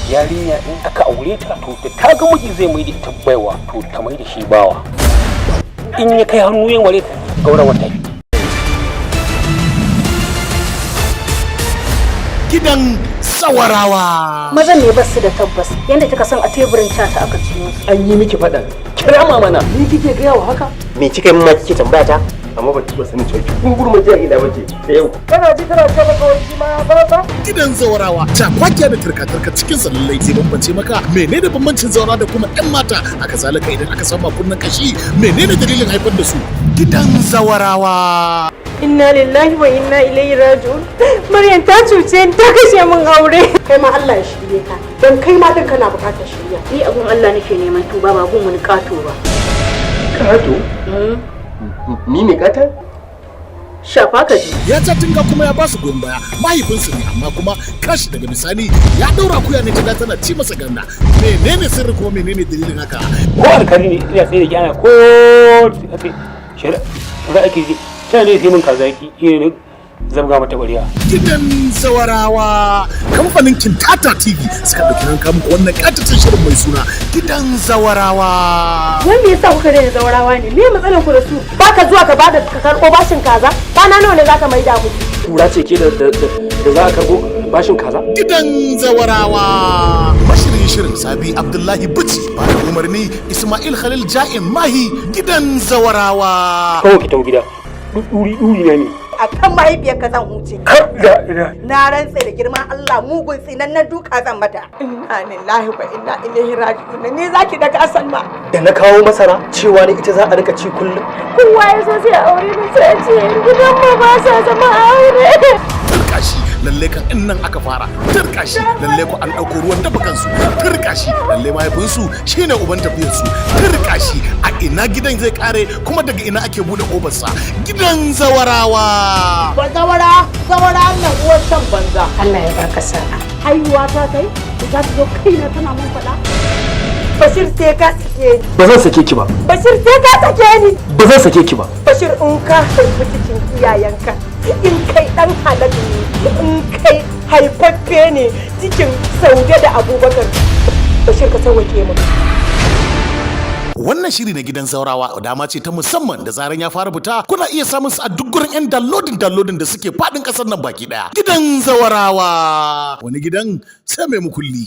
Yarinya in aka aure ta, to da ta ga miji zai mai da ita baiwa, to ta mai da shi bawa. In ya kai hannu yin ware gaura wata. Gidan Zawarawa. Mazan ne basu da tabbas, yanda kika san a teburin cata aka ciyo su. An yi miki faɗan kira mana, ni kike gaya wa haka? Me kika yi ma kike tambaya ta? Amma ba ki sanin cewa ki gungurma jahila bace da yau. Kana ji tana ce maka wai shi ma ya ba. Gidan Zawarawa, cakwakiya da turka-turka cikin sa, lallai zai bambance maka menene bambancin zawara da kuma yan mata. Haka zalika idan aka samu kunnen kashi, menene dalilin haifar da su? Gidan Zawarawa. Inna lillahi wa inna ilaihi raji'un. Maryam ta cuce ni, ta kashe min aure. Kai ma Allah ya shirye ka, don kai ma din kana bukatar shirya. Ni abun Allah nake neman tuba, ba gun wani kato ba. Kato? Ni ne kata? Shafa ka ji. Ya ta tinga kuma ya basu goyon baya, mahaifinsu ne, amma kuma kashi daga bisani ya daura kuya ne ta tana ci masa ganda. Menene sirri kuma menene dalilin haka? Ko alkali ne ina tsaye da gyana ko shari'a ake ji sai ne sai mun kaza ki ne zabga mata bariya. Gidan Zawarawa, kamfanin Kintata TV suka ɗauki ranka muku wannan ƙataccen shirin mai suna Gidan Zawarawa. Wai me yasa kuka daina zawarawa ne? Me matsalar ku da su? Baka zuwa ka bada ka karɓo bashin kaza? Kwana nawa ne zaka maida mu? Kura ce ke da za a karɓo bashin kaza? Gidan Zawarawa, mashirin shirin Sabi Abdullahi Bichi, ba da umarni Ismail Khalil Ja'in Mahi. Gidan Zawarawa. Kawai ki tafi gida, duri duri ne. A kan mahaifiyarka zan huce. Kar da ina. Na rantse da girman Allah, mugun tsinannen duka zan mata. Inna lillahi wa inna ilaihi raji'un. Ni zaki daga Salma? Da na kawo masara, cewa ne ita za a rika ci kullum. Kowa ya so sai aure ni, sai ce gidan mu ba sa zama aure. Turkashi, lalle kan in nan aka fara turkashi, lalle ku an ɗauko ruwan dafa kansu. Turkashi, lalle mahaifinsu shine uban tafiyarsu. Turkashi, a ina gidan zai kare kuma daga ina ake bude kofarsa? Gidan Zawarawa. Ba zawara, zawara nan uwar shan banza. Allah ya baka sa'a. Haihuwa ta kai za ta zo kaina tana mun faɗa. Bashir, sai ka sake ni. Ba zan sake ki ba. Bashir, sai ka sake ni. Ba zan sake ki ba. Bashir, in ka haifi cikin iyayenka, in kai dan halak ne, in kai haifaffe ne cikin Saude da Abubakar, Bashir, ka sauwake mu. Wannan shiri na Gidan Zawarawa dama ce ta musamman. Da zaran ya fara fita, kuna iya samun su a duk gurin 'yan downloading downloading da suke faɗin ƙasar nan baki ɗaya. Gidan Zawarawa, wani gidan sai mai mukulli.